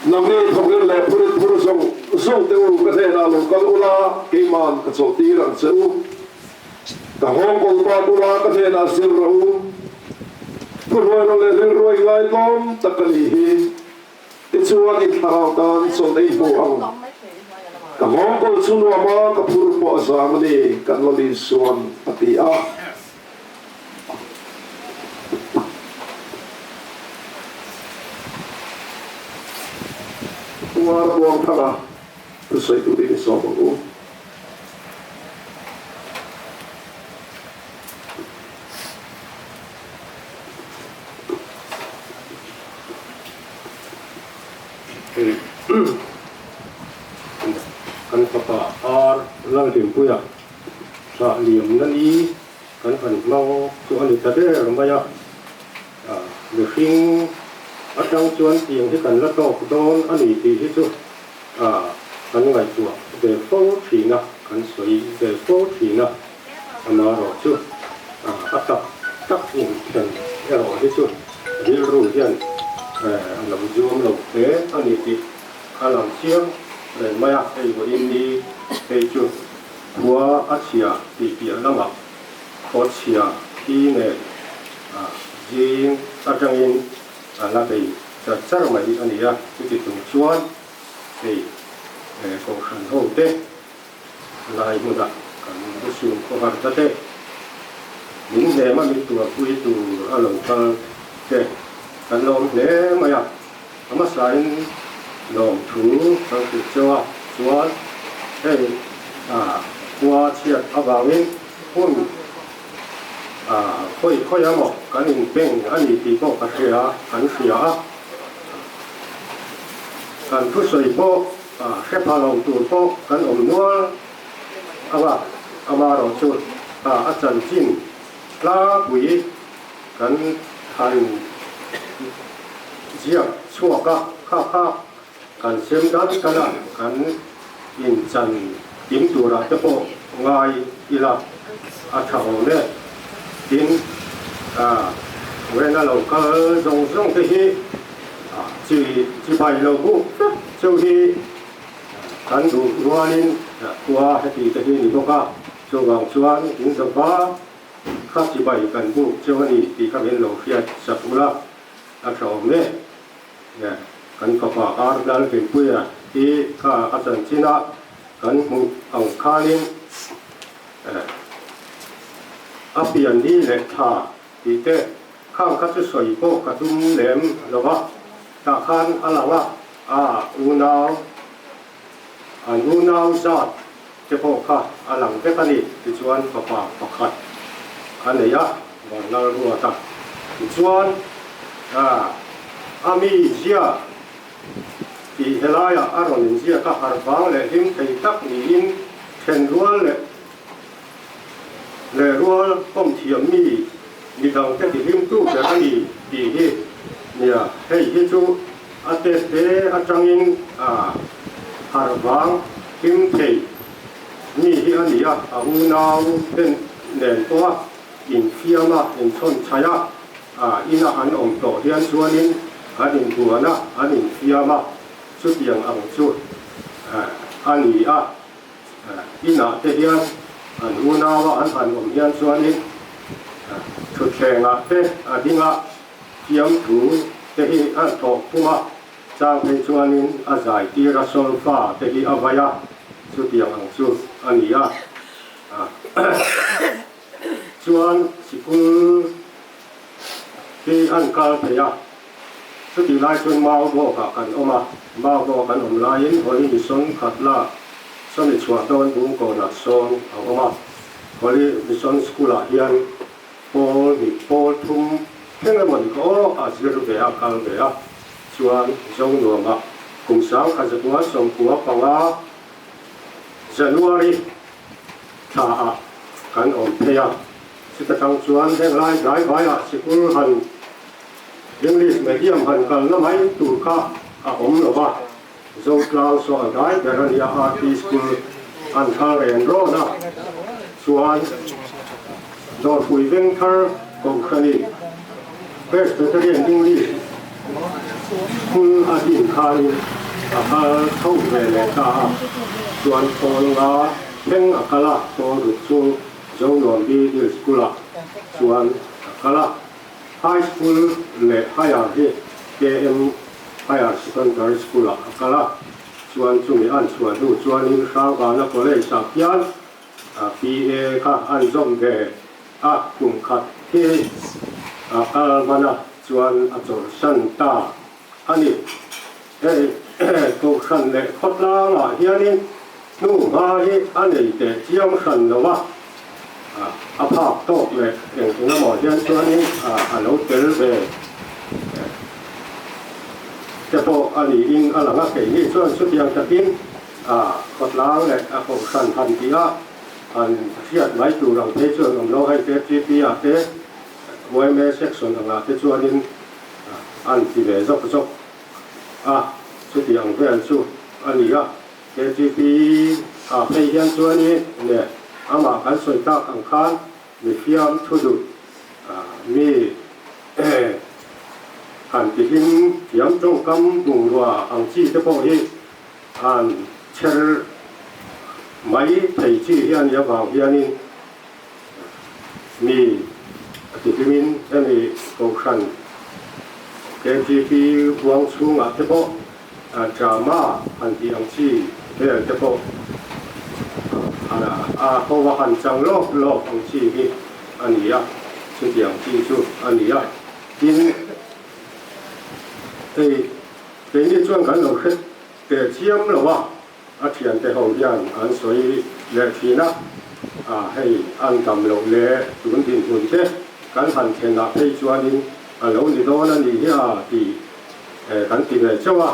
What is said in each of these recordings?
Nangni thawkrim leh phurit phur zawng zawng te u, ka hnenah lo kal ula, keiman ka chawlhtir ang che u. Ka nghawngkawl bak ula, ka hnenah zir rawh u. Thuhnuai rawh leh rilruai ngaitlawm tak ka nih hi. Tichuan i thlarau tan chawlh ei hmuh ang. Ka nghawngkawl chu nuam a, ka phur pawh a zang a ni, kan Lal Isuan a ti a. Puar buang thanga thusawi turin i sawm ang u. Kan fapa Ar Lalhlimpuia thlah liamna ni kan han hmang chu a ni ta der mai a, mihring atang chuan tiang hi kan la tawk dawn a ni tih hi chu kan ngaihtuah ve fo thin a, kan sawi ve fo thin a, amaherawh chu a tak tak inthlen erawh hi chu rilru hian a lo zuam lo hle a ni tih a lang chiang reng mai a, hei vawiin ni phei chu. Khua a chhia tih piah lamah khaw chhia thi nen zing atangin a la bei char char mai a ni a, chuti chung chuan hei Kohhran ho te lai hmunah kan Muslim khawhar ta te min hnema mit tuarpui tur a lo kal te kan la awm hle mai a. A hmasain lawmthu kan hrilh cheu a, chuan hei khua chhiat avangin hun khawi khawi emaw kan inbeng a ni tih pawh ka hria, kan hria a. Kan thusawi pawh hre pha lo tur pawh kan awm nual ang a, amaherawhchu a chanchin tlangpui kan han ziak chhuak a, kha kha kan sem dan dan a, kan inchan kim turah te pawh ngai ila a tha awm e. Tin, Wena lo kal zawng zawng te hi chi chi bai lo buk vek cheu hi kan duh rualin khua heti te hi ni bawk a, chuvang chuan in zova Kha chibai kan buk cheu a ni tih kha min lo hriat sak ula, a tha awm e. Kan fapa Ar Lalhlimpuia hi kha a chanchin a kan hmuh ang khanin a pian ni leh tha tih te khang kha chu sawi pawh ka tum lem lo va, tah khan a lang a, a unau An unau zat te pawh kha a lang vek a ni. Tichuan fapa pakhat a nei a, Vanlal ruat a. Tichuan a mi zia tih helaiah a rawn inziak a, harh vang leh hlim thei tak niin then rual leh leh rual kawm thiam mi midangte tihlimtu ber a ni tih hi nia. Hei hi chu A teste atangin a harh vang hlim thei mi hi a ni a, a unau te nen pawha infiam a, inchhawn chhaih a, a ina an awm tawh hian chuanin an inbuan a, an infiam a, chutiang ang chu a ni a. Inah te hian an unaua an han awm hian chuanin thutthlengah te a ding a, Fiamthu te hi a thawh phung a, chang phei chuanin a zai tir a solfa te hi a vai a, chutiang ang chu a ni a. Chuan sikul hi an kal thei a, chutih lai chuan mau bawkah kan awm a, mau bawk kan awm laiin Holy Mission khat lak sawmi chhuah dawn bungkawnah sawn a awm a, Holy Mission School-ah hian Pawl hnih pawl thum thleng emaw ni kha aw a zir ve a kal ve a, chuan Zonuamah kum 1995 January thla ah kan awm phei a, chuta tang chuan heng lai dai vai ah sikul han English medium han kalna mai tur kha a awm lo va, Zotlang saw a dai ber a nia RT School an kal ren rawn a, chuan Dawrpui Vengthar Kohhrani Presbyterian English. School a din khanin a kal chho ve leh ta a, chuan pawl nga thleng a kal a, pawl ruk chu Zonuam Middle School-ah chuan a kal a. High School leh Higher hi KM Higher Secondary School-ah a kal a, chuan chumi an chhuah hnu chuanin Hrangvana College-ah khian PA kha an zawm ve a, kum khat hi a kal hman a, chuan a chawlhsan ta a ni. Hei Kohhran leh khawtlangah hianin hnuhma hi a nei teh chiang hran lo a, a phak tawk leh eng eng emaw hian chuanin a lo tel ve te pawh a niin a lang a, keini chuan chutiang takin khawtlang leh a kohhran han tih a han hriat mai tur ang phei chuan awm lo, hei KTP ah te yma section angah te chuanin an ti ve zawk zawk a, chutiang vel chu a ni a. KTP ah phei hian chuanin leh amah kan sawi tak ang khan mi fiam thu duh mi han tihlim thiam tawngkam bungrua ang chi te pawh hi an chher mai thei chi hi a nih avang hianin mi a tihlimin hemi kohhran KTP huang chhungah te pawh Drama han tih ang chi vel te pawh a ho a han chang lawk lawk ang chi hi a ni a, chutiang chi chu a ni a. Tin, hei keini chuan kan lo hre teh chiam lo a, a thiante ho hian an sawi leh thin a, hei an dam loh leh tun dinhmun te kan han thlenah phei chuanin a lo ni dawn a ni hi a tih Kan ti ve chauh a,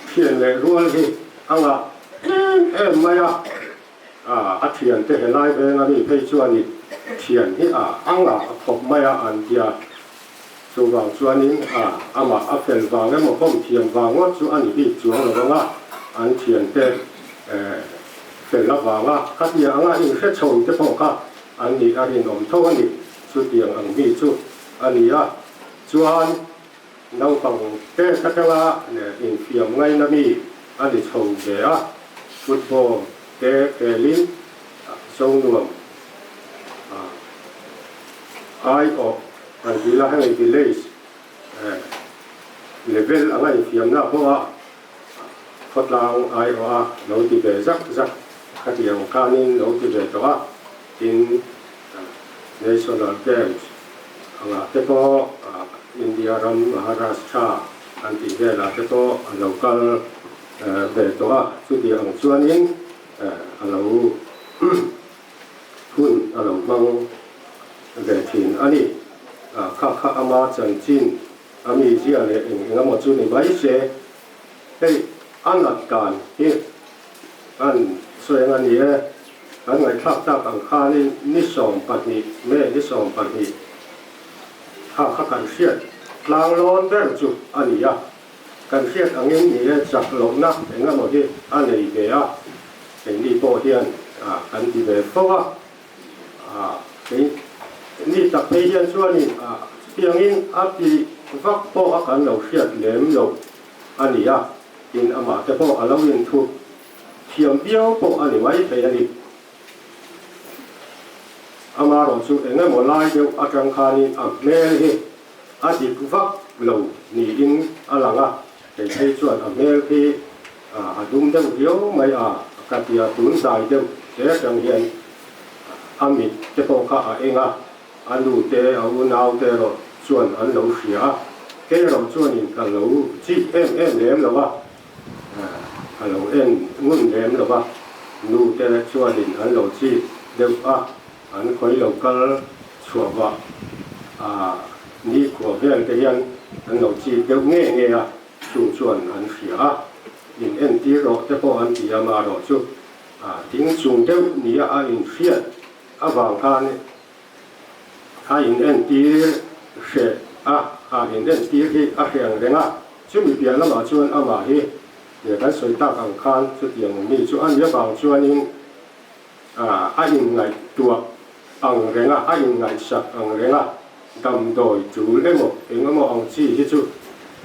thian leh rual hi a ngah em em mai a, a thiante helai venga mi phei chuanin thian hi a a ngah khawp mai a an ti a, chuvang chuanin amah a fel vang emaw kawm thiam vang ngawt chu a ni bik chuang lo vang a, an thiante fel avanga khatia anga inhre chho te pawh kha an nih a rinawm tho a ni, chutiang ang mi chu a ni a, chuan. Naupang te atanga infiam ngaina mi a ni chho ve a, football te khelin Zonuam aiawh an ti la, heng village level anga infiamna pawha khawtlang aiawh a lo ti ve zak zak khatiang khanin lo ti ve tawh a, tin National Games Angah te pawh India ram Maharashtra an tih velah te pawh a lo kal ve tawh a, chuti ang chuanin a lo hun a lo hmang ve thin a ni. Kha kha ama chanchin a mizia leh eng eng emaw chu ni mai se, hei a nat dan hi an sawi ang a ni e. Kan ngaihthlak tak ang khanin ni 12, May ni 12 kha kha kan hriat tlang lawn ber chu a ni a. Kan hriat angin ni e chak lohna eng emaw hi a nei ve a, keini pawh hian kan ti ve fo a. Keini tak phei hian chuanin chutiangin a ti vak pawh a kan lo hriat lem loh a ni a, tin amah te pawh a lo inthup Thiam viau pawh a ni mai thei a ni. Amarawh chu eng emaw lai deuh atang khanin a hmel hi a dik vak lo niin a lang a, kei phei chuan a hmel khi a dum deuh riau mai a, ka tia tun zai deuh te atang hian a mit te pawh kha a eng a, a nu te a unau te erawh chuan an lo hria a, kei erawh chuanin ka lo chik em em lem lo a. A lo en ngun lem lo va, nu te chuanin an lo chik deuh a, an khawi lo kal chhuah vah a nikhua vel te hian an lo chik deuh nge nge a, chung chuan an hria a, in entir rawh te pawh an ti a, marawh chu thing chung deuh nia a inhriat avang khan A in entir hreh a, a in entir hi a hreh ang reng a, chumi piah lamah chuan amah hi leh kan sawi tak ang khan chutiang mi chu a ni avang chuanin a inngaihtuah ang reng a, a inngaihsak ang reng a, damdawi tul emaw eng emaw ang chi hi chu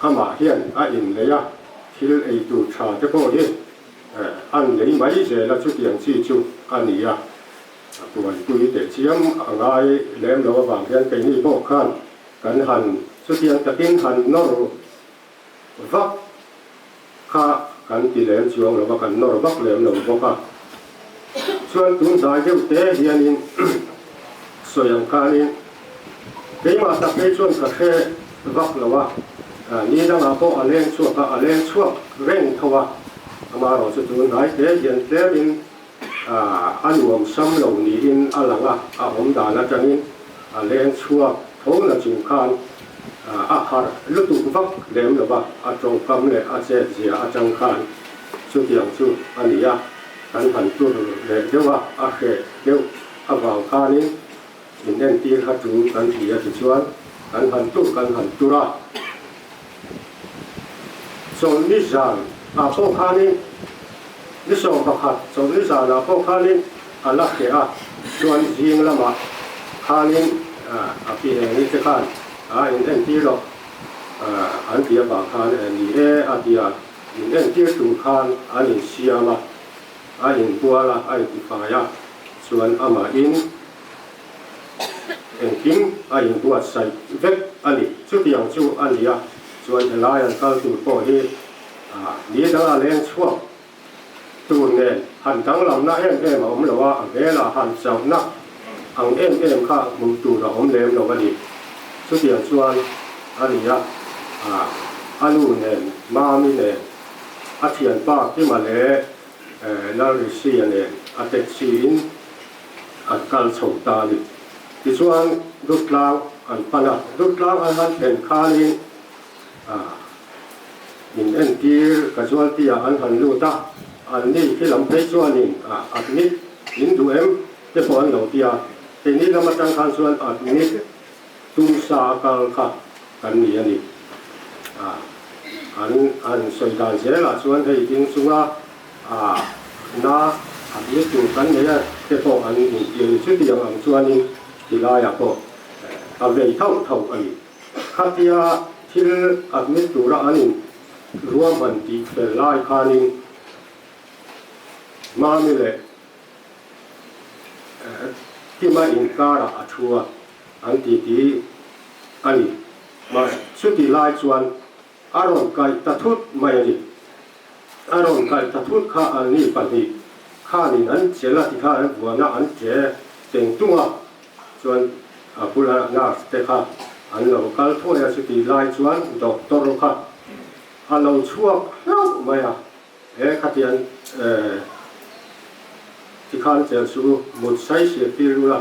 Amah hian a inlei a, thil ei tur tha te pawh hi an lei mai zel a, chutiang chi chu a ni a. A buaipui teh chiam a ngai lem lo avang hian keini pawh khan kan han chutiang takin han nawr vak kha kan ti lem chuang lo va, kan nawr vak lem lo bawk a. Chuan tun hnai deuh te hianin sawi ang khanin keimah tak phei chuan ka hre vak lo a, ni dangah pawh a leng chhuak a, a leng chhuak reng tho a, amaherawh chu tun hnai te hian tlemin a nuam sam lo niin a lang a, a awm dan atangin a leng chhuak tho na chung khan a harh lutuk vak lem lo va, a tawngkam leh a chet zia atang khan chutiang chu a ni a, kan han tur leh deuh a, a hreh deuh avang khanin in entir kha tul kan ti a tichuan kan han tur kan han tur a. Chawlhni zan ah pawh khanin ni 11 chawlhni zan ah pawh khanin a la hreh a, chuan zing lamah khanin a pi eng te khan a in entir loh an ti avang khan ni e a ti a, in entir tur khan an insiam a, a inbual a, a intifai a, chuan amahin Engkim a inbuatsaih vek a ni. Chutiang chu a ni a, chuan helai an kal tur pawh hi ni danga leng chhuak tur nen han danglamna em em a awm lo a, a hmelah han chauhna ang em em kha hmuh tur a awm lem lo a ni. Chutiang chuan a ni a, a nu nen, Mami nen, a thianpa Kima leh Lalrisia nen a taxi in an kal chho ta a ni. Tichuan Dutlang an pan a, Dutlang an han thlen khanin in entir casualty ah an han lut a, an ni khi lam phei chuanin admit in duh em te pawh an lo ti a, keini lam atang khan chuan admit tum sa a kal kha kan ni a ni. An han sawi dan zelah chuan hei ding chunga A na a hmel tur kan nei a te pawh an intir ni chutiang ang chuanin tilaiah pawh a vei thauh thauh a ni. Khatia thil admit tura an in ruahman tih fel lai khanin Mami leh Kima inkarah a thu a, an titi a ni. Mahse chuti lai chuan A rawn kaih ta thut mai a ni. A rawn kaih ta thut kha an ni pahnih khanin an chelh a tikha an vuana an che teng tung a, chuan a bula nurse te kha an lo kal thuai a, chutih lai chuan doctor kha a lo chhuak hlauh mai a, he khatiang tikhan chelh chu mut sai sir tir lul a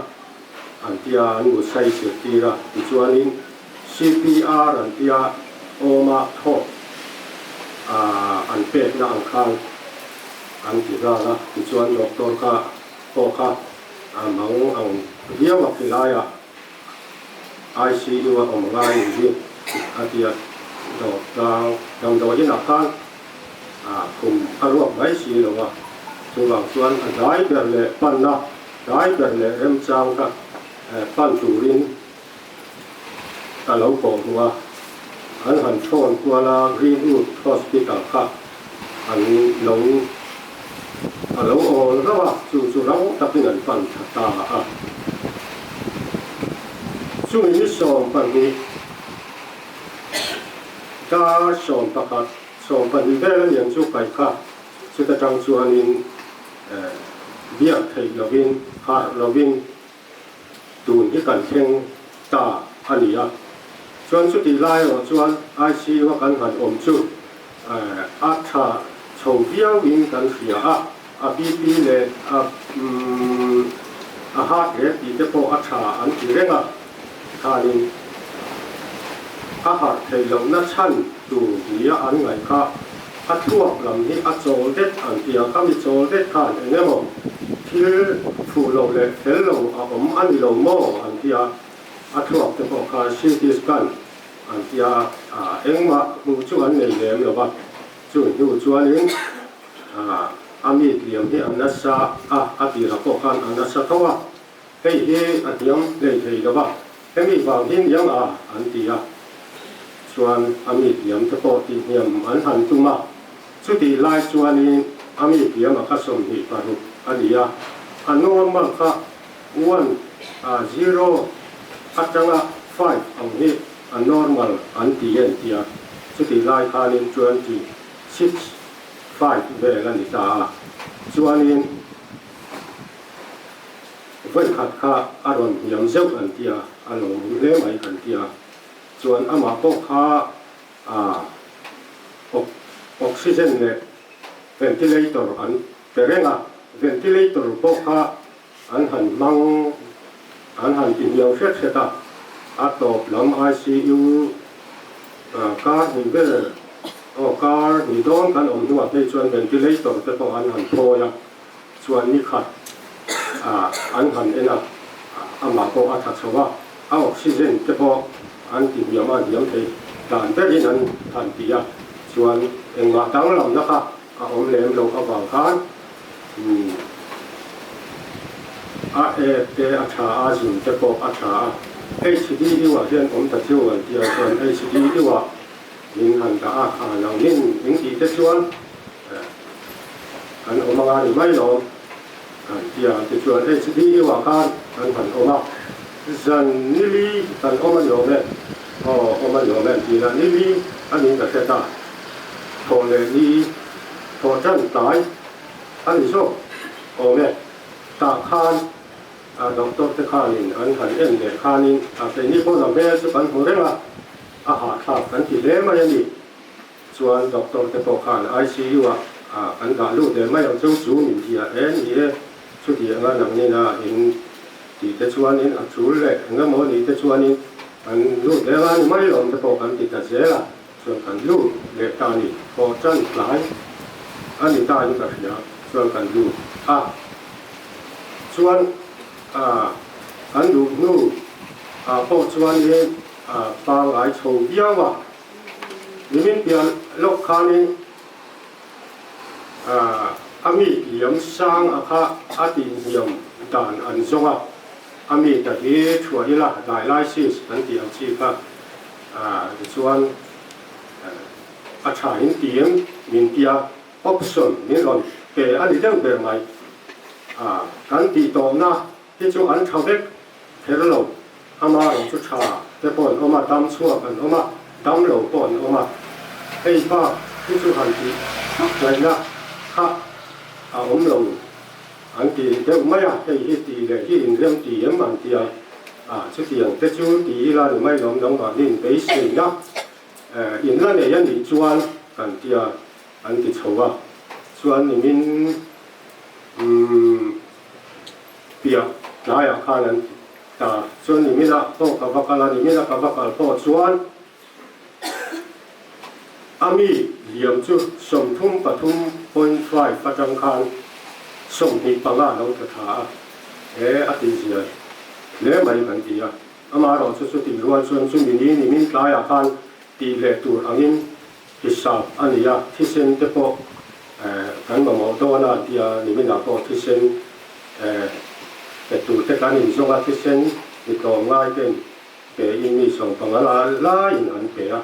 an tia an mut sai sir tir a, tichuanin CPR an tia awma thawk an pekna ang khan an ti nghal a, tichuan doctor kha pawh kha a mang ang viau a khilaiah ICU a awm ngai in hi a tia dawhtlang damdawi inah khan a khum a ruak mai si lo a, chuvang chuan a dai ber leh panna dai ber leh remchang kha pan turin ka lo kawh hmu a, an han thawn kual a Greenwood Hospital kha an lo a lo awl rauh a, chu chu rang takin an pan tha ta a. Chumi ni 12 Dar 11, 12 vel a niang chu kaih kha chuta tang chuanin biak theih lovin, harh lovin tun hi kan thleng ta a ni a. Chuan chutih lai erawh chuan ICU a kan han awm chu a tha chho viauin kan hria a, a BP leh a a heart rate tih te pawh a tha an ti reng a, khanin a harh theih lohna chhan tur nia an ngaih kha a thluak lam hi a chawl det an ti a, khami chawl det khan eng emaw thil fuh lo leh fel lo a awm a ni lo maw an ti a, a thluak te pawh khan CT scan an ti a, engmah hmuh chu an nei lem lo va, chung hnu chuanin a mi tliam hi a nasa a, a tirah pawh khan a nasa tho a, hei hi a hniam hlei thei lo va, hemi vang hi niang a an ti a. Chuan a mi hliam te pawh tihhniam an han tum a, chutih lai chuanin a mi hliam a kha 26 a ni a, a normal kha one a zero atanga five ang hi a normal an ti en tia, chutih lai khanin 26 five vel a ni ta a, chuanin vawikhat kha a rawn hniam zeuh an tia, a lawmawm hle mai kan tia. Chuan amah pawh kha oxygen leh ventilator an pe reng a, ventilator pawh kha an han hmang, an han ti hniau hret hret a, a tawp lam ICU kar hnih vel aw kar hnih dawn kan awm hnuah phei chuan ventilator te pawh an han phawi a, chuan ni khat an han en a, amah pawh a tha chho a. A oxygen te pawh an ti hniam a, hniam thei dan berin an han ti a, chuan engmah danglamna kha a awm lem loh avang khan a ek te a tha a, zun te pawh a tha a. HDU ah hian awm ta chiu an ti a, chuan HDU ah min han dah a, a lo nin min tih te chuan kan awm anga ni mai lawm. Kan ti a, tichuan HDU ah khan kan han awm a, zan nili kan awm a ni awm e, aw awm a ni awm e an ti la, nili a niin ka hre ta, thawh leh ni, thawh tan tlai a ni zawk awm e, tah khan doctor te khanin an han en leh khanin a keini pawh la hmel chu kan hmu reng a, a hahthlak kan ti hle mai a ni. Chuan doctor te pawh khan ICU ah an dah lut leh mai ang cheu chu min ti a, e ni e, chuti anga nangnin a in tih te chuanin a chul leh engemaw nih te chuanin kan lut leh anga ni mai lawm te pawh kan ti ta zel a, chuan kan lut leh ta a ni, pawh tan tlai a ni ta in ka hria, chuan kan lut a, chuan kan luh hnu ah pawh chuanin pangai chho viau a. Nimin pian lawk khanin a mi hliam sang a kha a tinhniam dan an zawng a, a mi ta hi thuah ila dialysis an tih ang chi kha tichuan a tha in tiem min tia option min rawn pe a ni deuh ber mai. Kan tih tawhna hi chu an tha vek kher lo. Ama rawng chu tha te pawh an awm a, dam chhuak an awm a, dam lo pawh an awm a. Hei bak hi chu han tih thak ngaihna kha a awm lo an ti deuh mai a, hei hi tih leh hi inrem ti em an ti a, a chutiang te chu ti ila ni mai lawm nangmahni in beiseina in la nei a nih chuan kan ti a, an ti chho a, chuan nimin umm piah tlaiah khan an ti. Ta chuan niminah pawh ka va kal a, nimina ka va kal pawh chuan a mi liam chu 33.5 atang khan 25 lo tla tha a, he a tihzia hle mai kan ti a. Amaherawh chu chutih rual chuan chumi ni nimin tlaiah khan tih leh tur angin hisap a ni a, thisen te pawh kan mamawh dawn a tia niminah pawh thisen Pe tur te kan inzawng a, thisen mi tlawm ngai ten pe in mi 15 laiin an pe a,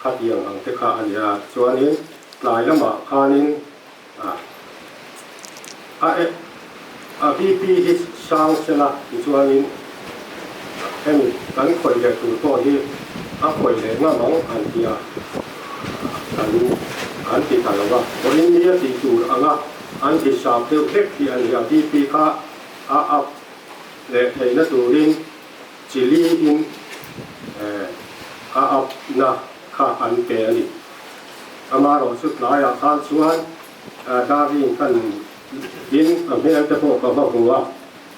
khatiang ang te kha a ni a, chuanin tlai lamah khanin a a BP hi sang sela tichuanin hemi kan khawih leh tur pawh hi a khawih leh ngam ang an ti a, kan an ti ta lo va, vawiin ni a tih tur anga An hisap deuh hlek tih a ni a, BP kha a up leh theihna turin chili in a up na kha an pe a ni. Amaherawh chu tlaiah khan chuan Darling kan in a hmel te pawh ka va hmu a,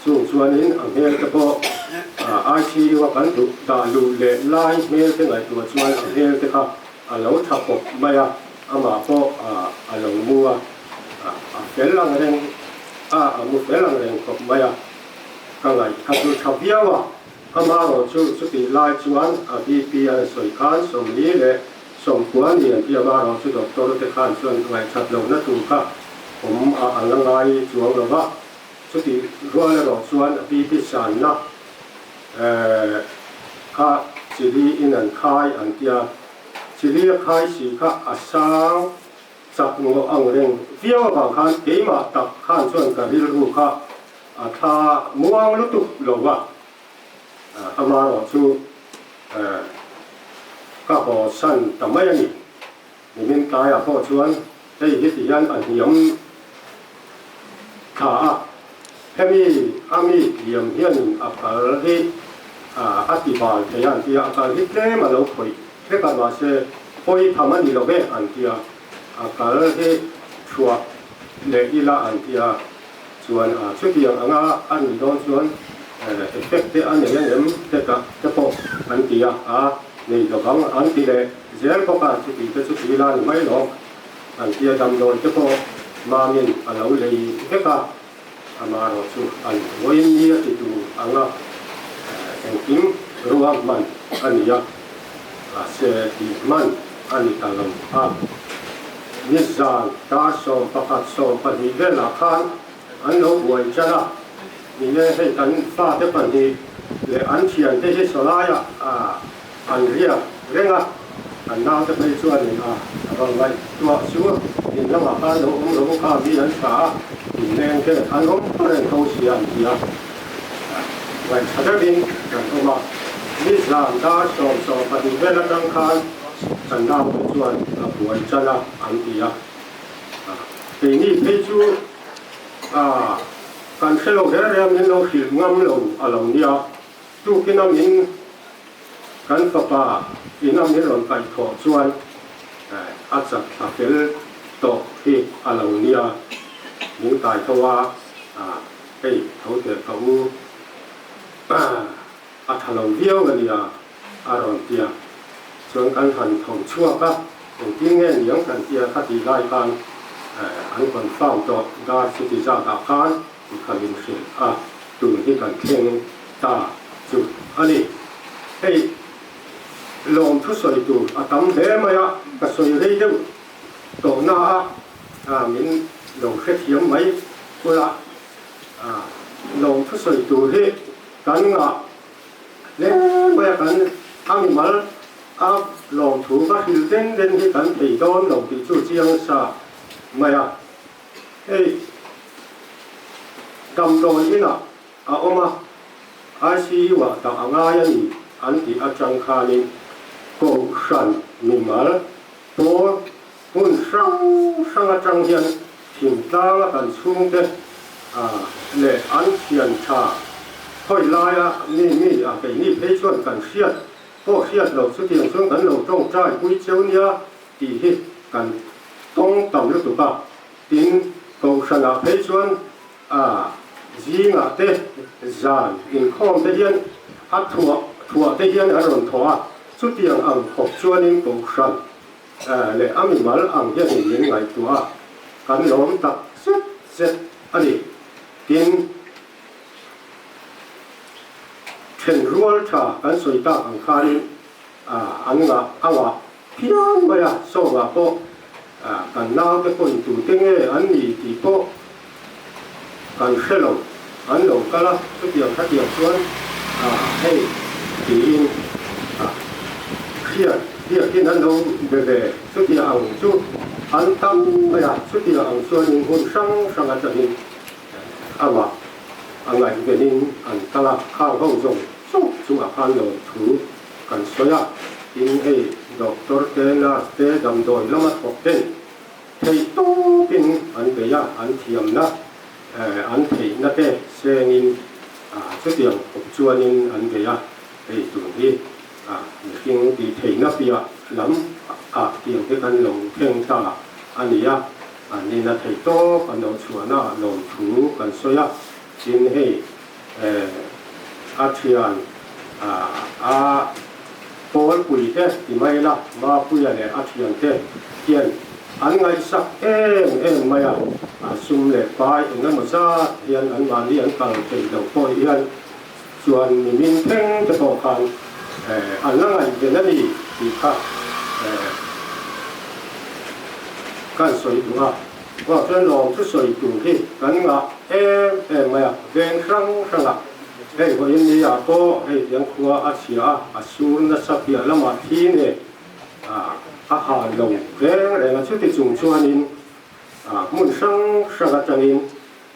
chung chuanin a hmel te pawh ICU a kan duh dah luh leh lai hmel te ngaihtuah chuan a hmel te kha a lo tha pawp mai a. Amah pawh a lo mu a, a fel ang reng a, a mu fel ang reng khawp mai a, ka ngaih kha chu tha viau a. Amaherawh chu chutih lai chuan a BP an sawi khan 49 ni an ti, amaherawh chu doctor te khan chuan ngaihthat lohna tur kha awm a a la ngai chuang lo va, chutih rual erawh chuan a BP sanna kha chili in an khai an ti a. Chili a khai si kha a sang chak ngawh ang reng viau avang khan keimah tak khan chuan ka rilru kha a thla muang lutuk lo va, amaherawh chu ka haw san ta mai a ni. Nimin tlaiah pawh chuan hei hi ti hian a hniam thla a, hemi a mi tliam hianin a kal hi a ti bal thei a an ti a, a kal hi tlem a lo khawih hlek a, mahse pawi tham a ni lo ve an ti a, a kal hi chhuah leh ila an ti a, chuan chutiang anga a nih dawn chuan effect te a nei angem te ka te pawh an ti a, a nei lovang an ti leh. Zel bawk a, chuti te chu tui la ni mai lo. An tia damdawi te pawh mamin a lo lei vek a, amaherawh chu an vawiin ni a ti tur anga engkim ruang hman a ni a, mahse tih hman a ni ta lo a. Nizan dar 11 12 velah khan an lo buai tan a, ni e hei kan fate pahnih leh an thiante hi sawlaiah An riak reng a, an naute phei chuanin a rawn ngaihtuah chu in lamah khan lo awm lo kha mi an tha a, in leng te an awm reng tho si a an ti a. Ngaihṭha deuhin kan awm a, nizan dar 10 12 vel atang khan kan naute chuan a buai ṭan a an ti a. Keini phei chu kan hre lo reng reng min lo hrilh ngam lo a lo nia. Tukin a min kan fapa in a min rawn kaih thawh chuan a chat thla fel tawh hi a lo nia, min kai tho a, hei tho teh ka u, a tha lo viau a nia a rawn ti a, chuan kan han tho chhuak a, engtin nge niang kan tia kha tih lai khan an confirm tawh dar chuti zat ah khan Kan inhrilh a, tun hi kan thleng ta chu a ni. Hei lawm thusawi tur a tam hle mai a, ka sawi rei deuh tawh na a, min lo hrethiam mai ula, lawm thusawi tur hi kan ngah hle mai a, kan a mimal a lawm thu va hrilh den den hi kan thei dawn lo tih chu chiang sa mai a. Hei damdawi inah a awm a, ICU ah dah a ngai a ni an tih atang khanin Kohhran mimal pawl hmun hrang hrang atang hian thingtlanga kan chhungte leh an thian tha khawi laia mi mi a keini phei chuan kan hriat pawh hriat loh chutiang chuan kan lo tawngtai pui cheu nia tih hi kan tawng tam lutuk a, tin Kohhranah phei chuan a zingah te zan inkhawm te hian a thuah thuah te hian an rawn thawh a, chutiang ang khawp chuanin Kohhran leh a mimal ang hianin min ngaihtuah a, kan lawm tak zet zet a ni. Tin, thenrual tha kan sawi tak ang khanin an ngah a ngah Phian mai a, sawngah pawh kan naute pawhin tute nge an ni tih pawh kan hre lo, an lo kal a, chutiang khatiang chuan hei tiin hriat biakin an lo be ve, chutiang ang chu an tam mai a, chutiang ang chuanin hmun hrang hrang atangin amah a ngaihvenin an kal a, khang ho zawng zawng chungah khan lo thu Kan sawi a, tin hei doctor te, nurse te, damdawi lama thawk ten theih tawpin an bei a, an thiamna, an theihna te sengin chutiang khawp chuanin an bei a, hei tun hi mihring tih theihna piah lam ah tiang te kan lo thleng ta a ni a, an nihna theih tawp an lo chhuahna ah lawmthu kan sawi a, tin hei a thian a pawlpui te ti mai la, Mapuia leh a thian te hian an ngaihsak em em mai a, a sum leh pai eng emaw zat hian an mahni an kal thei lo pawh hian chuan mi min thleng te pawh khan an la ngaihven a ni tih kha kan sawi duh a. Aw chuan lawm chu sawi tur hi kan ngah em em mai a, veng hrang hrang ah hei vawiin ni ah pawh hei tiang khua a chhia a, a sur nasa piah lamah thi nge ah. a ha lo reng reng a, chuti chung chuanin hmun hrang hrang atangin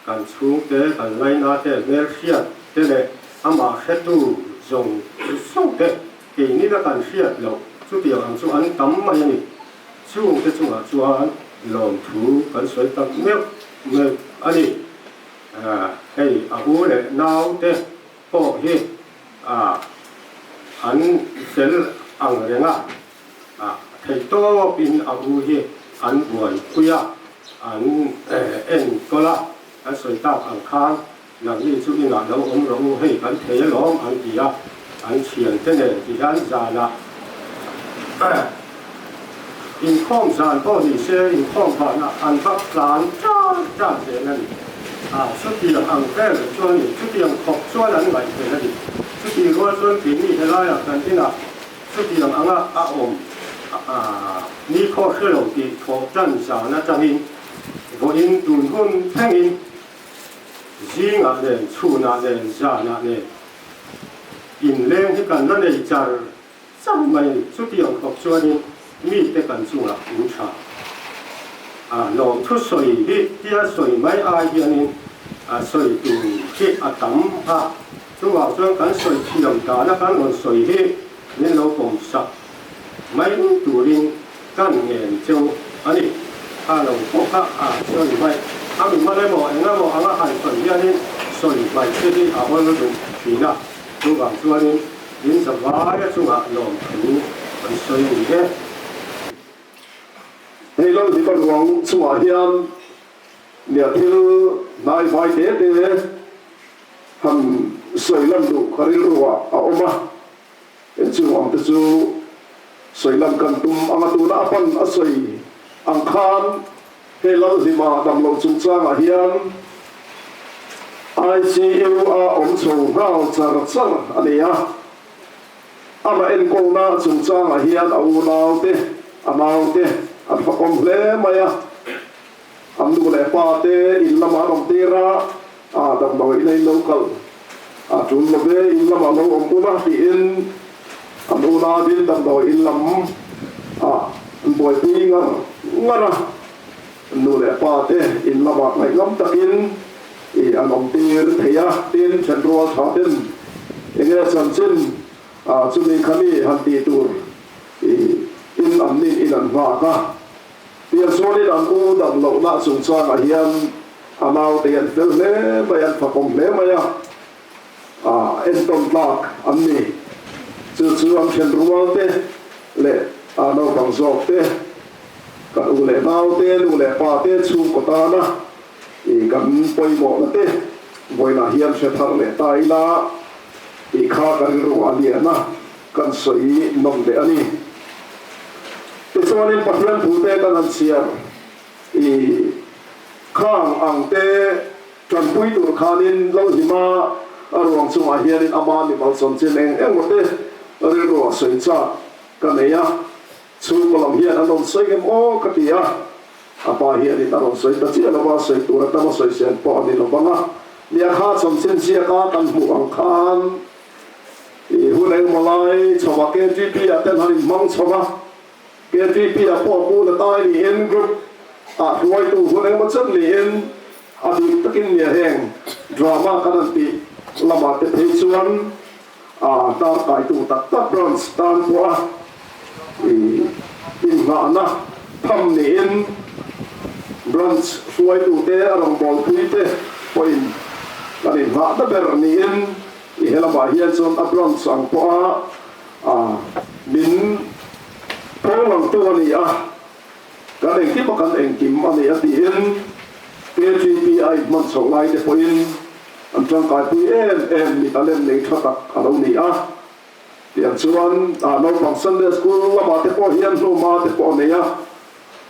kan chhungte, kan lainate, hmelhriat te leh amah hretu zawng zawng te keini la kan hriat loh chutiang ang chu an tam mai a ni. Chungte chungah chuan lawmthu kan sawi tak meuh meuh a ni. Hei a u leh naute pawh hi an fel ang reng a, theihtawpin a u hi an buaipui a, an enkawl a, an sawi tak ang khan nangni chu inah lo awm rawh u, hei kan thei alawm an ti a, an thiante nen ti hian zanah inkhawm zan pawh ni se inkhawm vanah an va tlan tan tan zel a ni. A, chutiang ang vel chuan ni, chutiang khawp chuan an ngaih vel a ni. Chutih rual chuan keini helaiah kan inah chutiang anga a awm a, nikhaw hre lo tih thawh tan zan atangin vawiin tun hun thlengin zingah nen, chhunah nen, zanah nen inleng hi kan la nei char char mai a ni. Chutiang khawp chuanin mite kan chungah in tha a, lawmthu sawi hi tia sawi mai ai hianin a sawi tur hi a tam a, chuvang chuan kan sawi thiam dana kan rawn sawi hi min lo pawm sak mai turin kan ngen cheu a ni. A lo pawh kha a sawi hmaih a, mi mal emaw eng emaw anga han sawi hianin sawi hmaih te hi a awl duh thin a, chuvang chuanin In zavaia chungah lawmthu an sawi a ni e. Hei lo hi ka ruang chungah hian nia thil hnai vai te te han sawi lan duh ka rilru ah a awm a, chung ang te chu sawi lan kan tum ang a, tuna a pan a sawi ang khan He Lalhlima damloh chungchangah hian ICU a awm chho nghal char char a ni a, amah enkawlna chungchangah hian a unaute, a naute an fakawm hle mai a, an nu leh pa te in lamah an awm tir a, a damlo in a in lo kal a tul lo ve, in lamah lo awm ula tiin an unauin damdawi in lam ah an buaipui ngar ngar a, nu leh pa te in lamah ngaihnawm takin ih an awm tir thei a, tin thenrual tha ten enge chanchin ah chumi khami han tih tur ih in an nin in an nghak a, Piansualin an u dam lohna chungchangah hian a naute an fel hle mai, an fakawm hle mai a. Entawn tlak an ni. Chu chu an then rual te leh naupang zawk te, kan u leh nau te, nu leh pa te chhungkaw tana kan pawimawhna te vawiinah hian hre thar leh ta ila tih kha ka rilru a lian a, kan sawi nawm leh a ni. Tichuanin Pathian thu te kan han chhiar i khang ang te, Tanpui tur khanin Lalhima a ruang chungah hianin ama mimal chanchin eng eng maw te rilru a sawi chak ka nei a, chhungkaw lam hian an rawn sawi ngem aw ka ti a, a pa hianin a rawn sawi ta chiah lova, sawi tur atanga sawi sen pawh a ni lo vang a, nia kha chanchin ziaka kan hmuh ang khan i hun engmaw lai chho ah KTP ah ten han inhmang chho a, KTP ah pawh pu na tai niin group ah hruaitu hun engmaw chen niin A bik takin nia heng drama kan han tih lamah te phei chuan a tar kaitu tak tak branch tan pawh a inngahna tham niin branch hruaitute a rawngbawlpui te pawhin kan inngahna ber niin i helamah hian chuan a branch ang pawha min pawlangtu a ni a. Kan engkim a kan engkim a ni a tiin KGPI hman chhoh lai te pawhin an tangkaipui em em mi talent nei tha tak a lo ni a. Tiang chuan naupang Sunday School lamah te pawh hian hnuma te pawh a nei a,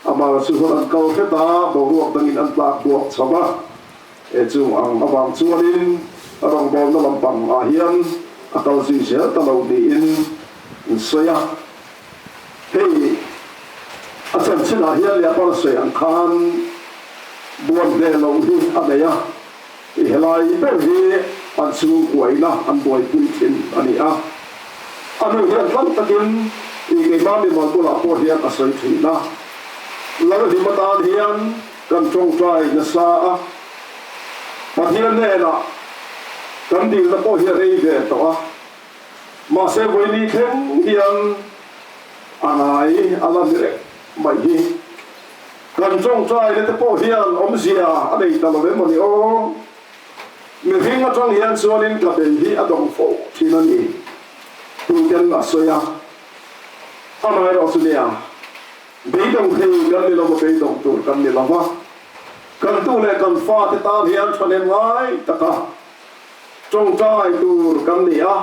amah chu hun an kal hret a, boruak dangin an tlak buak chho a. E chung ang avang chuanin a rawngbawlna lampang ah hian a kal zui zel ta lo niin an sawi a. Hei a chanchinah hian leh a palsawi ang khan buan ve loh hi a nei a, i helai ber hi an chhungkuaina an buaipui thin a ni a. A nu hian tlang takin i Keimah mimal bulah pawh hian a sawi thin a, Lalhlim atan hian kan tawngtai nasa a, Pathian hnenah kan dilna pawh hi a rei ve tawh a, mahse vawiini thleng hian a ngai a la ni reng mai hi. Kan tawngtaina te pawh hian awmzia a nei ta lo em a ni aw. Mihring atang hian chuanin ka bei hi a dawng fo thin a ni. Tuten a sawi a, amaherawh chu nia, beidawng thei kan ni lo va, beidawng tur kan ni lo va, kan tu leh kan fate tan hian thahnem ngai taka tawngtai tur kan ni a.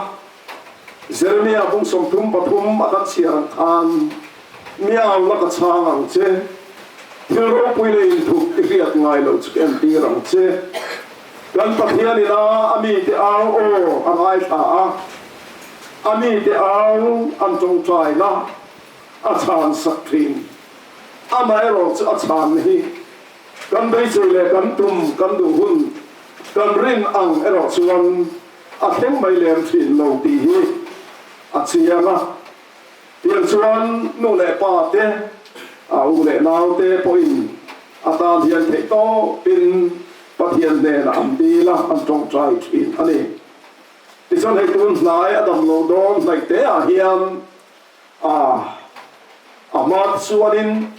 Jeremia bung 33 a kan chhiar ang khan, Miau la ka chhang ang che, thil ropui leh inthup i hriat ngai loh chu ka entir ang che. Kan Pathian ina a mite au aw a ngaithla a, a mite au an tawngtaina a chhan sak thin. Amaherawh chu a chhanna hi kan beisei leh kan tum, kan duh hun, kan rin ang erawh chuan a thleng mai lem thin lo tih hi a chiang a. Tiang chuan nu leh pa te, a u leh nau te pawhin a tan hian theih tawpin Pathian hnenah an dil a, an tawngtai thin a ni. Tichuan hei tun hnai a dam lo dawn hnaih te ah hian a a hma te chuanin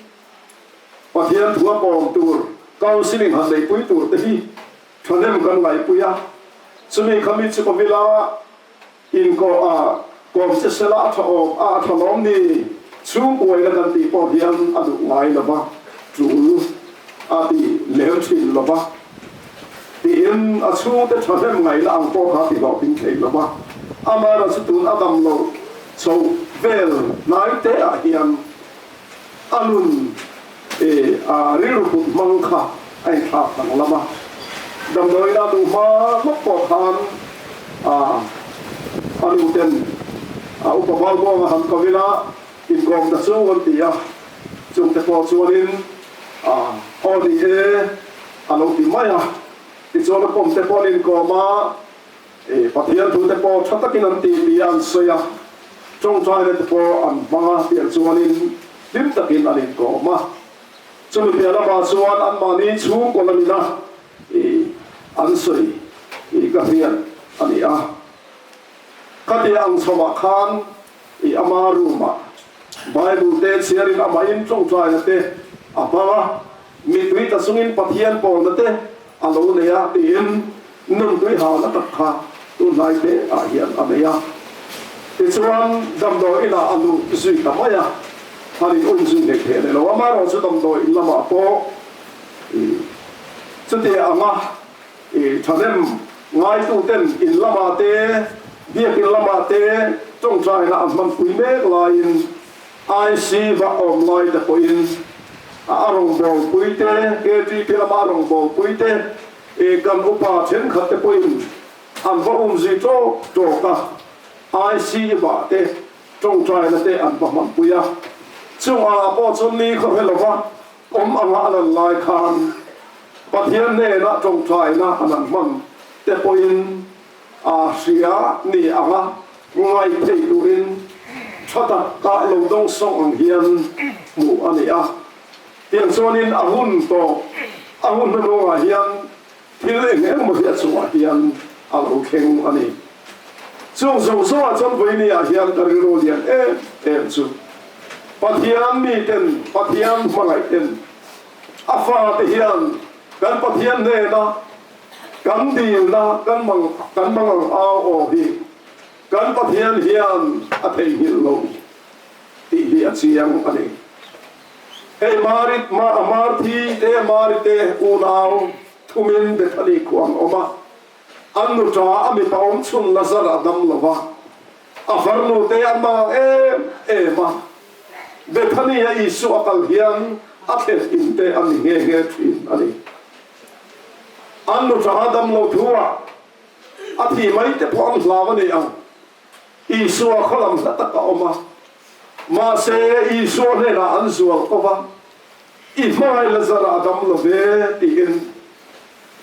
Pathian thu a kawm tur counselling han neihpui tur te hi thahnem kan ngaihpui a, chumi khami chu ka vil a, Inkawh a, kawm che sela a tha awm a, a tha lawm ni? Chhungkuaina kan tih pawh hian a duh ngai lo va, tul a ti lem thin lo va, tiin a chhungte thahnem ngaihna ang pawh kha ti hlawhtling thei lo va. Amaherawhchu tun a dam loh chhoh vel hnai te ah hian a nun a rilru put hmang kha a inthlak danglam a, damdawiina duh hma lawk pawh khan a nu ten a upa Valbuanga han ko ila inkawm ta chu an ti a, chungte pawh chuanin aw ni e a lo ti mai a, tichuan a pawm te pawh an inkawm a. Pathian thute pawh tha takin an ti ti a an sawi a, tawngtaina te pawh an hmang a tiang chuanin hlim takin an inkawm a. Chumi piah lamah chuan anmahni chhungkaw lamina an sawi ka hriat a ni a. Khatia ang chhovah khan ama room-ah Bible te chhiarin amahin tawngtaina te a hmang a, mitui ta chungin Pathian pawlna te a lo nei a tiin nuntui halna tak kha tunlai te ah hian a nei a. Tichuan damdawi inah a luh zui ta mai a, han in um zui hlei thei a ni lo. Amaherawhchu damdawi in lamah pawh chuti anga thahnem ngaitu ten in lamah te, biakin lamah te tawngtaina an hmanpui mek laiin IC va awm lai te pawhin a rawngbawlpui te, KTP lama a rawngbawlpui te, kan upa thenkhat te pawhin an va um zui tawk tawk a, IC vah te, tawngtaina te an va hmanpui a. Chung ah pawh chuan ni khaw hre lova awm anga a lan lai khan Pathian hnenah tawngtaina an han hman te pawhin a hria ni anga ngaih theih turin tha taka lo dawng sawng ang hian hmuh a ni a. Tiang chuanin a hun tawp, a hun hnuhnungah hian thil eng eng emaw hi a chungah hian a lo thleng a ni. Chung zawng zawngah chuan vawinia hian ka rilru lian em em chu Pathian miten, Pathian hmangaihten a fate hian kan Pathian hnena Kan dilna kan mang kan mangang au aw hi kan Pathian hian a theihnghilh lo tih hi a chiang a ni. Hei Mari ma Marthi te Mari te unau thumin Bethany khua an awm a, an nu ta a mipa awm chhun Lazar a dam lo va, a farnu te an mangang em em a. Bethany a Isua a kal hian a thlen in te an ni nghe nghe thin a ni. An nu tha dam lo thu ah a thi mai te pawh an hlau a ni ang. Isua khaw lam hla tak a awm a, mahse Isua hnenah an zual ko va, I hmangaih Lazara a dam lo ve tiin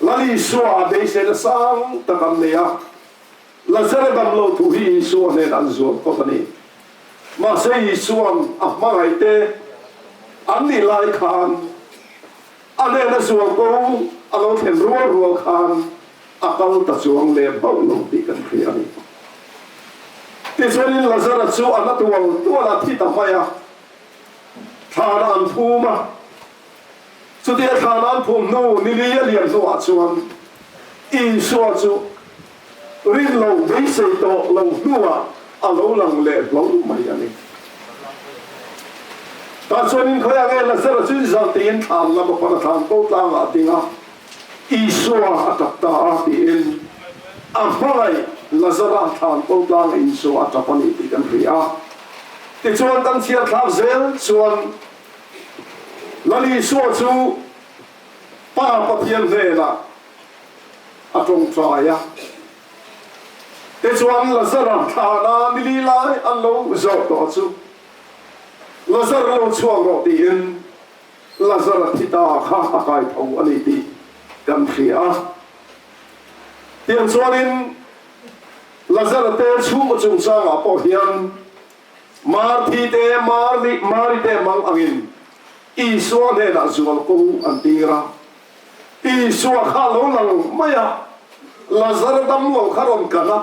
Lal Isua a beiseina sang tak an nei a. Lazara dam lo thu hi Isua hnenah an zual ko a ni. Mahse Isua'n a hmangaihte an nih lai khan a hnena zualko a lo thlen rual rual khan a kal ta chuang lem hauh lo tih kan hria a ni. Tichuanin Lazara chu a na tual tual a thi ta mai a, thlana an phum a. Chutia thlana an phum hnu ni li a lian hnuah chuan Isua chu rin lo beisei tawh lo hnuah a lo lang leh hlauh mai a ni. Tah chuan inkhawi ang e, Lazara chu inzal tiin thlan lam a pan a, thlan ko tlangah a ding a, Isua a tap ta a tiin a hmangaih Lazara thlan ko tlangah Isua a tap a ni tih kan hria a. Tichuan kan chhiar thlak zel chuan Lal Isua chu Pa Pathian hnenah a tawngtai a. Tichuan Lazara thlana ni li lai an lo zawh tawh chu, Lazar lo chhuak rawh tiin Lazara thi ta kha a kai tho a ni tih kan hria a. Tiang chuanin Lazara te chhungkaw chungchangah pawh hian Marthi te, Mari te mang angin Isua hnenah zualko an tir a. Isua kha a lo lang mai a, Lazara dam lo kha rawn kan a,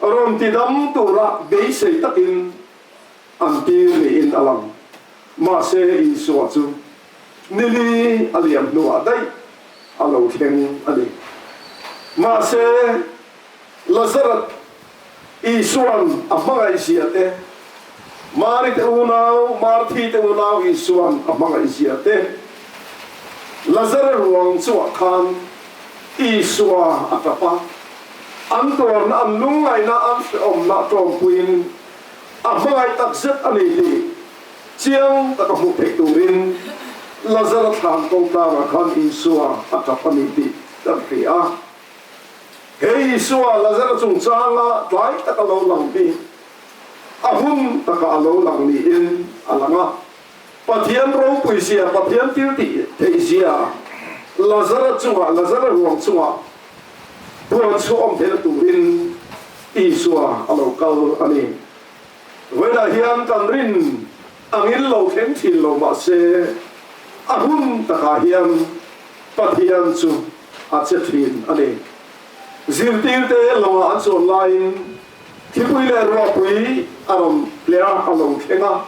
rawn ti dam tura beisei takin an tir niin a lang. Mahse, Isua chu nili a liam hnuah daih a lo thleng a ni. Mahse, Lazara Isua'n a hmangaihzia te, Mari te unau, Marthi te unau Isua'n a hmangaihzia te, Lazara ruang chungah khan Isua a tap a, an tuarna, an lungngaihna, an hrehawmna tawmpuiin a hmangaih takzet a ni tih chiang taka hmuh theih turin Lazara thlan kawngtlangah khan Isua a tap a ni tih kan hria a. He Isua Lazara chungchanga tlai taka lo lang hi a hun taka a lo lang niin a lang a. Pathian ropuizia, Pathian thil tih theihzia Lazara chungah, Lazara ruang chungah puan chhuah awm theihna turin Isua a lo kal a ni. Vawiinah hian kan rin angin lo thleng thin lo mah se a hun takah hian Pathian chu a che thin a ni. Zirtirte lawngah an chuan laiin thipui leh ruahpui a rawn tleh a, a lo thleng a.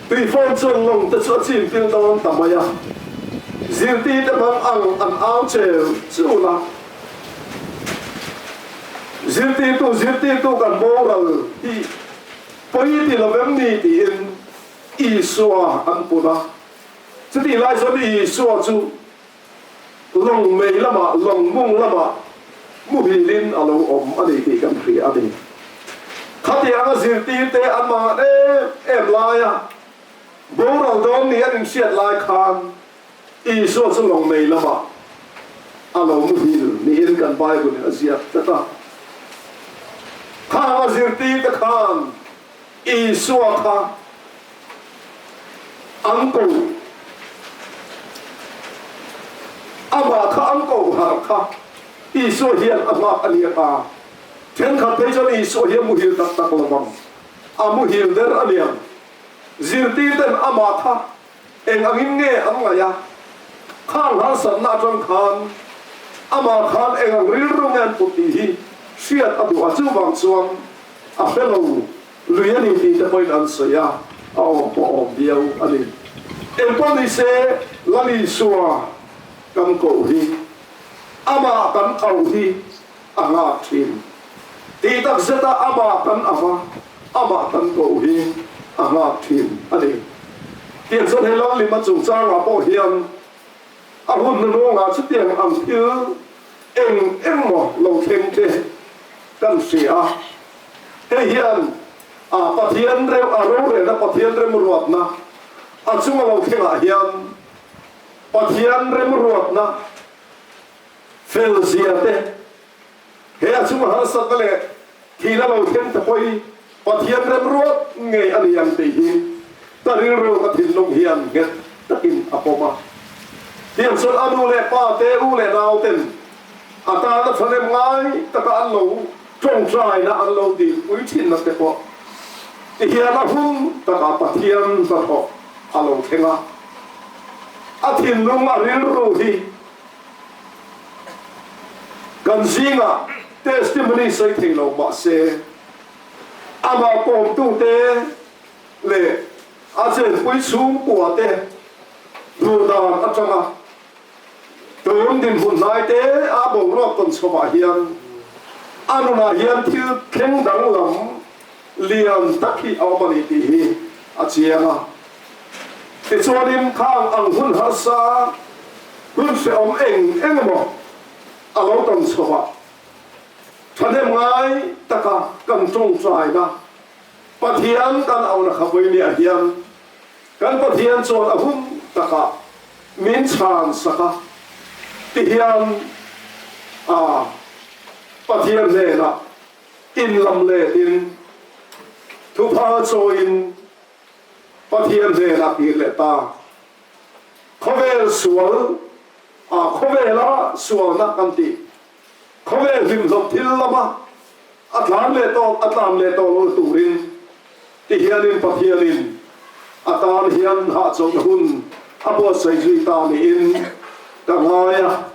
Tuifawn chuan lawng te chu a chim pil dawn ta mai a. Zirtirte hmang ang an au cheu chul a. Zirtirtu, zirtirtu kan boral hi pawi ti lo vem ni tiin Isua an pun a. Chutih lai chuan Isua chu lawng mei lamah, lawng mung lamah muhilin a lo awm a ni tih kan hria a ni. Khatianga zirtirte an mangan em em laia boral dawn ni an inhriat lai khan Isua chu lawng mei lamah a lo muhil niin kan Bible in a ziak tlat a. Khang a zirtirte khan Isua kha an ko, amah kha an ko harh kha Isua hian a nghak a nia a. Thenkhat phei chuan Isua hi a muhil tak tak lo vang, a muhil der a niang. Zirtirten amah kha eng angin nge an ngaih a, khang harsatna atang khan amah khan eng ang rilru nge an put tih hi hriat a duh a, chuvang chuan a hre lo lui a ni tih te pawhin an sawi a, a awm pawh a awm viau a ni. Engpawh ni se, Lal Isua kan koh hi, amah kan auh hi a nghak thin. Tih tak zeta amah kan ava, amah kan koh hi a nghak thin a ni. Tiang chuan he Lallim a chungchangah pawh hian a hun hnuhnungah chutiang ang thil eng eng maw lo thleng te kan hria a. Hei hian a Pathian rem a rorelna Pathian remruatna a chunga lo thlengah hian Pathian remruatna fel zia te he a chunga harsatna leh thihna lo thleng te pawh hi Pathian remruat ngei a ni ang tih hi ka rilru ka thinlung hian nghet takin a pawm a. Tiang chuan a nu leh pa te u leh nau ten a tana thahnem ngai taka an lo Tawngtaina an lo dilpui thinna te pawh Tihian a hun takah Pathian hnathawh a lo thleng a, a thinlung a rilru hi kan zingah testimony sawi thei lo mah se, amah kawmtute leh a chenpui chhungkuate duh dan atanga tun dinhmun hnaite a boruak tawn chhovah hian a nunah hian thil thleng danglam lian tak hi a awm a ni tih hi a chiang a. Tichuanin khang ang hun harsa, hun hrehawm eng eng emaw a lo tawn chhovah thahnem ngai taka kan tawngtaina Pathian kan auhna kha vawinia hian kan Pathian chuan a hun takah min chhan sak a, tihian a Pathian hnenah in lam letin thupha chawiin Pathian hnenah kir leh ta. Khawvel sual a khawvela sualna kan tih khawvel hlimhlawp thil lama a tlan leh tawh a tlan leh tawh lo turin tihianin Pathianin a tan hian hahchawlhna hun a buatsaih zui ta niin ka ngai a.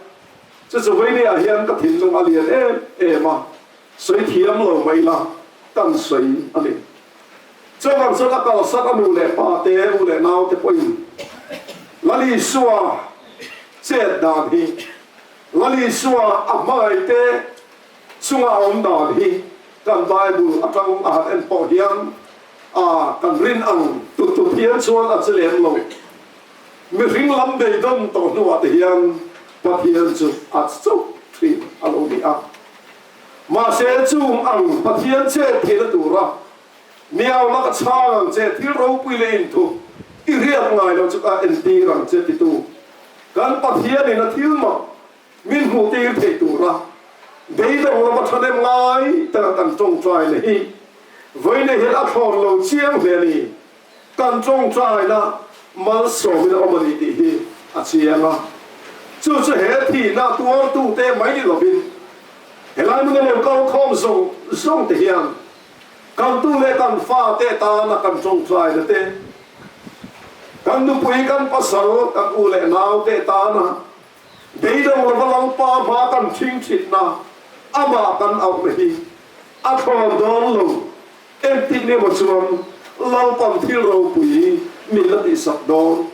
Chu chu vawinia hian ka thinlung a lian em em a, sawi thiam lo mai la kan sawi a ni. Chuvang chuan a kalsan a nu leh pa te, u leh nau te pawhin Lal Isua chet dan hi, Lal Isua a hmangaih te chunga a awm dan hi kan Bible atang a han en pawh hian a kan rin ang tut tut hian chuan a che lem lo. Mihring lam beidawn tawh hnuah te hian Pathian chu a chauh thin a lo ni a. Mahse chung ang Pathian chet theihna tura miau laka chhang ang che thil ropui leh inthup i riat ngai lo chu ka entir ang che titu kan Pathianin a thil mak min hmuhtir theih tura beidawng lama thahnem ngai taka kan tawngtai na hi vawiin hian a thlawn lo chiang hle a ni. Kan tawngtaina malsawmin a awm a ni tih hi a chiang a, chu chu he thihna tuartute mai ni lovin helai hmuna lo kal khawm zawng zawng te hian kan tu leh kan fate tana kan tawngtaina te, kan nupui, kan pasal, kan u leh naute tana beidawng lova Lalpa hma kan thingthitna, amah kan auhna hi a thlawn dawn lo. Engtik ni emaw chuan Lalpan thil ropui min la tihsak dawn.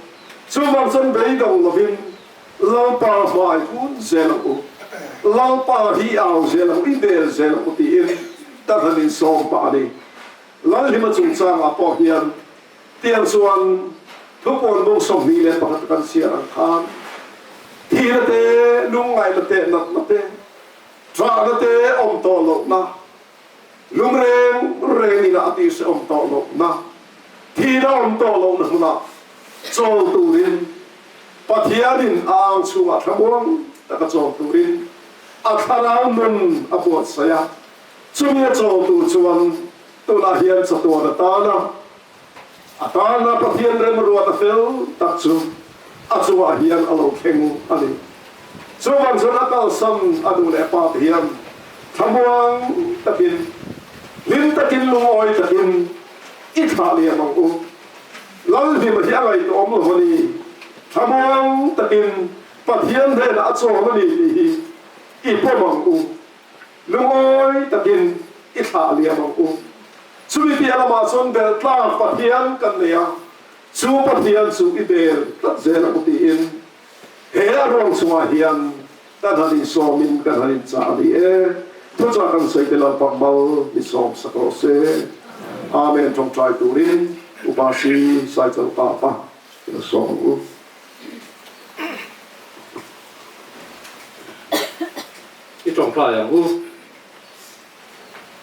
Chuvang chuan beidawng lovin Lalpa hmai hun zel ang u, Lalpa hi au zel ang u, i bel zel ang u tiin ka han insawm pah a ni. Lalhima chungchangah pawh hian tiang chuan thupuan bung 21 kan chhiar ang khan thihna te, lungngaihna te, natna te, ṭahna te awm tawh lohna, Lung reng reng ina a tihse awm tawh lohna, thihna awm tawh lohna hmunah chawl turin Pathianin a ang chhungah thlamuang taka chawl turin a thlarau nun a buatsaih a. Chumi a chawl tur chuan tunah hian chatuan atana a tana Pathian remruat a fel tak chu a chungah hian a lo thleng a ni. Chuvang chuan a kalsan a nu leh pa te hian thlamuang takin, hlim takin, lungawi takin i thlah liam ang u. Lalhlima hi a ngaihtuahawm lo a ni. Thlamuang takin Pathian hnenah a chawn a ni tih hi i pawm ang u. Lungawi takin i thlah liam ang u. Chumi piah lamah chuan belh tlak Pathian kan nei a, chu Pathian chu i bel tlat zel ang u tiin he a ruang chungah hian kan han insawmin kan han inchah a ni e. Thuchah kan sawi te Lalpa mal i sawm sak rawh se. Amen Tawngtai turin Upa Sri Saichal Kapa i la sawm ang u. I tawngtai ang u.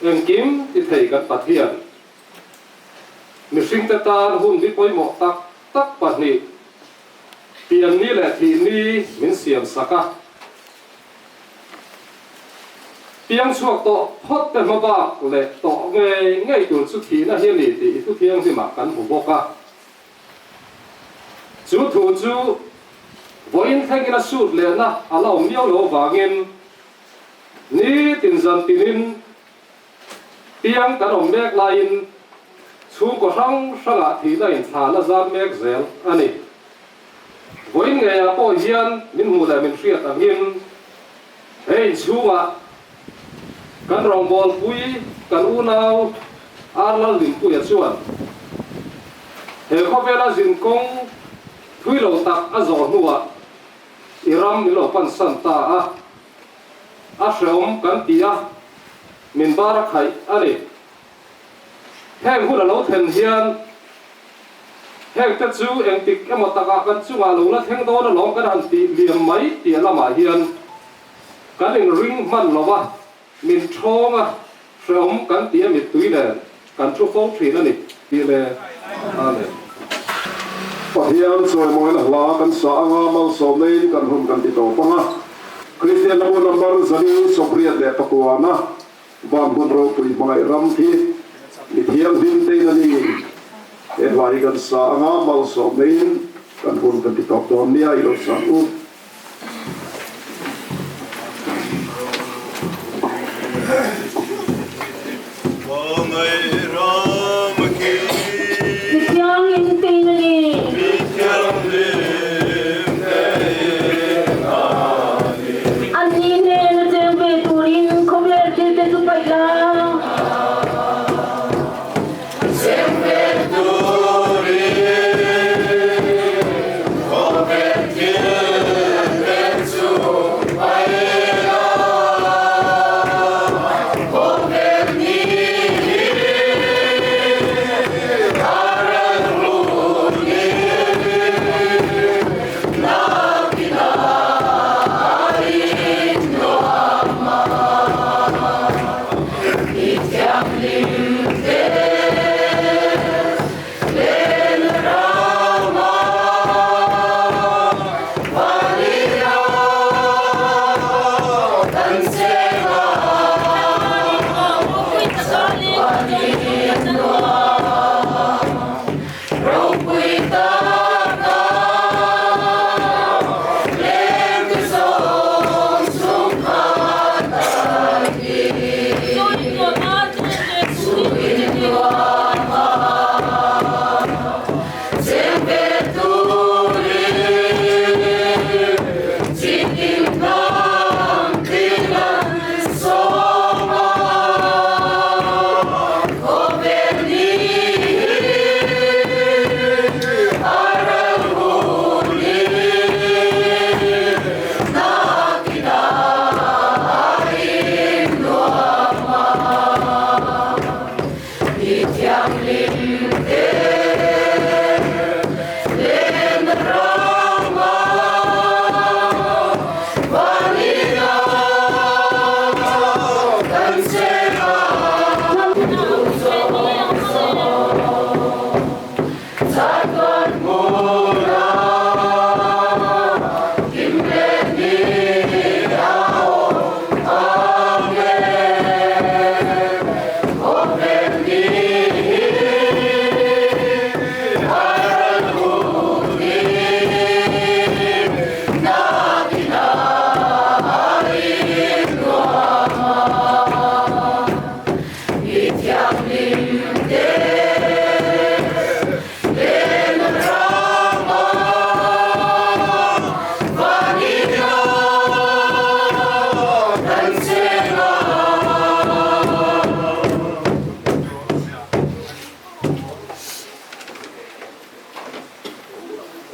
Engkim ti thei kan Pathian. Mihringte tan hun hi pawimawh tak tak pahnih, pianni leh thihni min siam sak a. Piang chhuak tawh phawt te hma bak leh tawh ngei ngei tur chu thihna hi a ni tih i thu thianghlimah kan hmu bawk a. Chu thu chu vawiin thlengin a sut lehna a la awm miau lo avangin nitin zan tinin piang kan awm mek laiin Chhungkaw hrang hrangah thihna inthlan a zam mek zel a ni. Vawiin ngeiah pawh hian min hmuh leh min hriat angin he inchhungah kan rawngbawlpui kan unau Arlal Dinpuia chuan he khawvela zinkawng thui lo tak a zawh hnuah i ram min lo pansan ta a, a hreawm kan ti a, min bar a khaih a ni. Heng hun a lo thlen hian heng te chu engtik emaw takah kan chungah lo la thleng dawn alawm kan han tih liam mai tih lamah hian kan inring hman lo a, min thawng a, hreawm kan ti a mittui nen kan thu fo thin a ni tih leh Amen. Pathian chawimawina hla kan sa anga malsawmneiin kan hun kan ti tawp anga Kristian lambu number 489-a Van hmun ropui hmangaih ram khi mi thianghlim tein a ni. He hla hi kan sa anga malsawm neiin kan hun kan ti tawp dawn nia i lo sang u. Hmangaih ram khi. Mi thianghlim tein a ni. Mi thianghlim tein a ni. Anni hnena cheng ve turin khawvel thilte chu paih la. Cheng ve turin khawvel thilte chu paih la. Khawvel ni hi a ral hunin Ropui taka leng zawng chhungkhat a ni. Suin nuama cheng ve turin chitin hnam thil an sawm a. Khawvel ni hi a ral hunin nakinah a innuam a. Mi thianghlim te len rama vanina kan cheng a.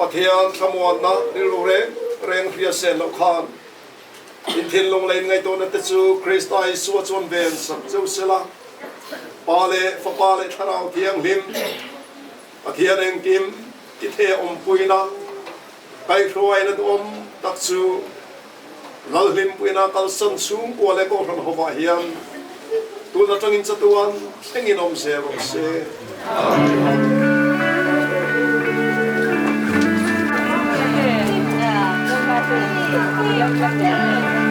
Pathian thlamuanna rilru reng reng hria sen loh khan In thinlung leh in ngaihtuahna te chu Krista Isua chuan ven sak cheu sela, Pa leh Fapa leh Thlarau Thianghlim, Pathian engkim i theh awmpuina, kaihhruaina duhawm tak chu Lalhlimpuina kalsan chhungkua leh Kohhran hovah hian tun atangin chatuan thlengin awm zel rawh se. Amen.